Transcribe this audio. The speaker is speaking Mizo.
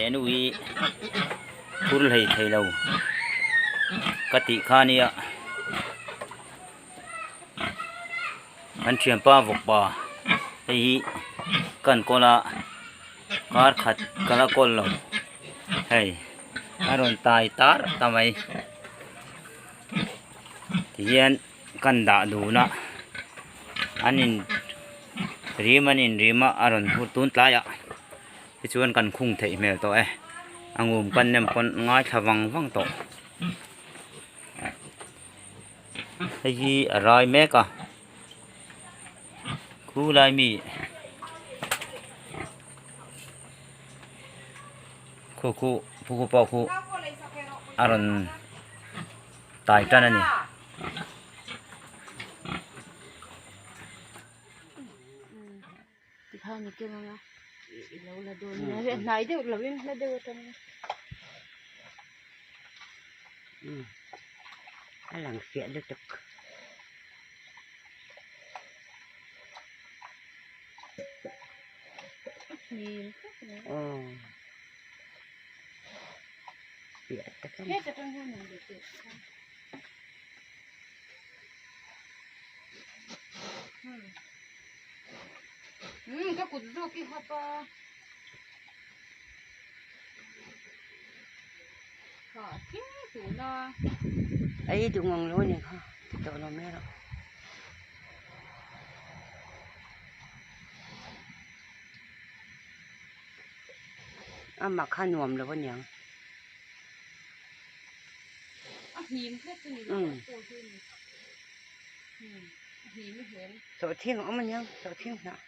Henu hi phur hlei thei lo ka tih kha nia kan thianpa vawkpa hei hi kan kawl a kar khat ka la kawl lo hei a rawn tai tar ta mai tihian kan dah dun a an in rim an in rim a a rawn hur tun tlaiah tichuan kan khung theih hmel tawh e a ngum kan nem pawn ngaithla vang vang tawh hei hi a rai mek a khulai mi khu khu khu khu pawh khu a rawn tai tan a ni. Tikhan i keng anga i lo la dawn nia hnai deuh lovin hla deuh atangin. A lang fiah lutuk. Aw fiah tak a ni. Ka kut zawk i hap a. Kha thing tun a. Ei duh ngang lo a ni kha ti tawh lo mai rawh. Amah kha nuam lo a niang. A hnim tlat a ni lo a pawh hi a ni. A hnim i hel. Sawhthing a awm a niang sawhthing hnah.